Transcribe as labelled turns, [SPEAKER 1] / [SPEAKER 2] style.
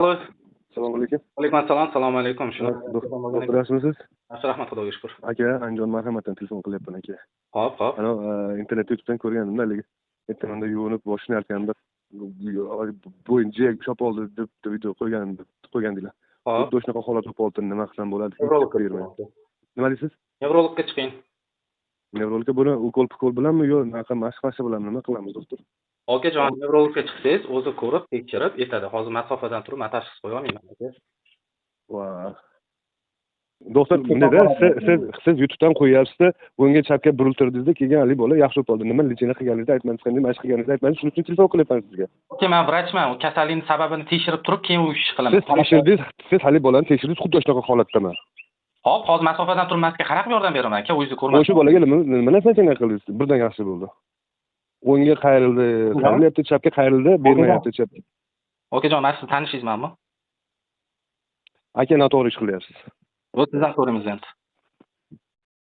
[SPEAKER 1] Assalomu alaykum.
[SPEAKER 2] Alaykum assalom, assalomu alaykum.
[SPEAKER 1] Doktor, yaxshimisiz?
[SPEAKER 2] Yaxshi, rahmat, Xudoga shukur.
[SPEAKER 1] Aka, Andijon marhamatdan telefon qilyapman, aka.
[SPEAKER 2] Hop, hop.
[SPEAKER 1] Ana internetda, YouTubedan ko'rganimda, haligi ertamanda yuvinib boshini artganimda bo'yin jiyak ushlab oldi deb video qo'ygandilar.
[SPEAKER 2] Hop.
[SPEAKER 1] Xuddi shunaqa holat bo'lib qoldi, nima qilsam bo'ladi?
[SPEAKER 2] Nevrologga
[SPEAKER 1] Bermayapti. Nima deysiz?
[SPEAKER 2] Nevrologga chiqing.
[SPEAKER 1] Nevrologga buni ukol pukol bilanmi yo anaqa mashq bilan nima qilamiz, doktor?
[SPEAKER 2] Okajon, nevrologga chiqsangiz, o'zi ko'rib, tekshirib aytadi. Hozir masofadan turib man tashxis qo'ya olmayman, aka.
[SPEAKER 1] Va doktor, bundayda siz YouTubedan qo'yyapsizda, o'ngga chapga buriltirdingizda, keyin haligi bola yaxshi bo'lib qoldi. Nima лечение qilganingizni aytmadingiz, qanday mashq qilganingizni aytmadingiz, shuning uchun telefon qilyapman sizga.
[SPEAKER 2] Aka, man vrachman, u kasallikning sababini tekshirib turib, keyin u ish qilaman.
[SPEAKER 1] Siz tekshirdingiz, siz haligi bolani tekshirdingiz, xuddi shunaqa holatdaman.
[SPEAKER 2] Hop, hozir masofadan turib man sizga qanaqa yordam beraman, aka, o'zingizni ko'rmadim.
[SPEAKER 1] O'sha bolaga nima назначение qildingiz? Birdan yaxshi bo'ldi. O'ngga qayrildi, qayrilyapti, chapga qayrildi, bermayapti chapga.
[SPEAKER 2] Okajon, man sizni tanishingizmanmi?
[SPEAKER 1] Aka, noto'g'ri ish qilyapsiz.
[SPEAKER 2] Bu sizdan so'raymiz endi.